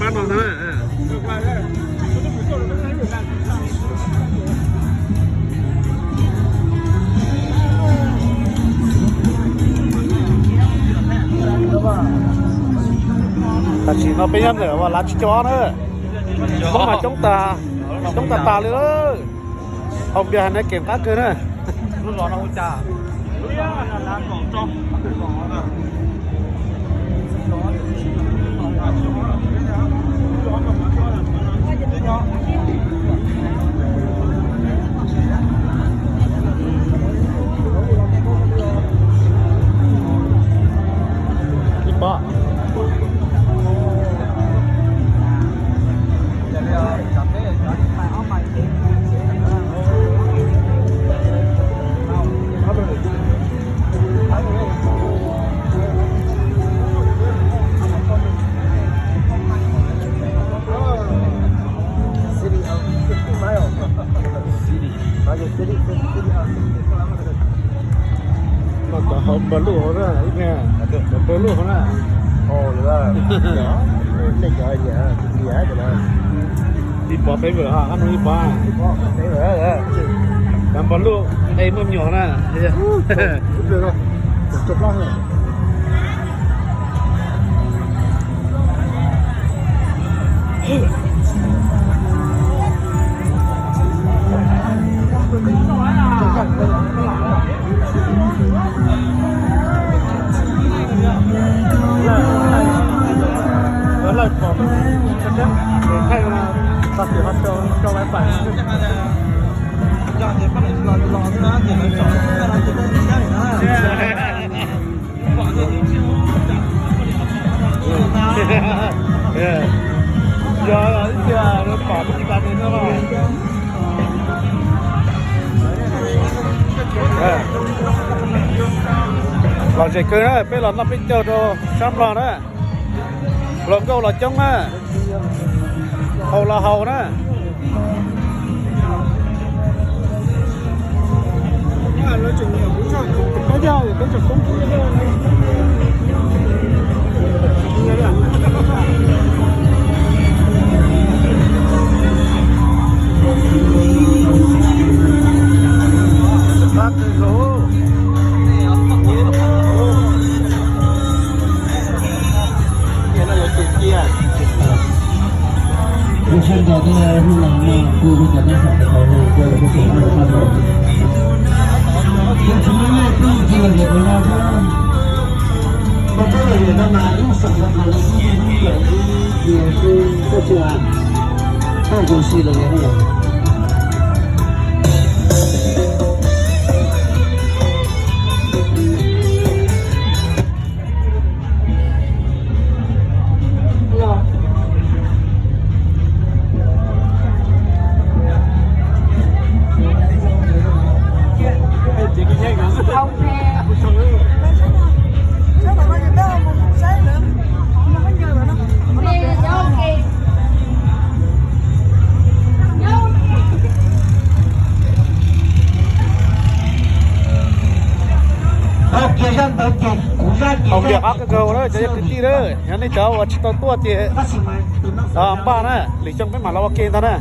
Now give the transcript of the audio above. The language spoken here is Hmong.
Pab no ntag na. Tam sim no peb nyob ntawm Lav Tsib Caug Ob na. Coob mas coob tas, coob tas tas li lawm. Hauv npias hais na keem qab kawg na. Ib pob. City. City. City. Cov hauv npawg Luj hauv na, ib pliag, cov npawg Luj hauv na. Ib pob peb vwm ha, qab no ib pob. Cov npawg Luj nqe muaj me nyuam na. Yog ib txhia pom ib tag no. Lom zem kawg na, peb los noj peb caug rau sab Nplog na. Hluas nkauj los coob na, haus los haus na. Haus npias qab kawg nkaus na cov kwv tij na, yog nej cov uas tsis tau tuaj ces npaj na, lwm xyoo peb mam los ua ke ntag na.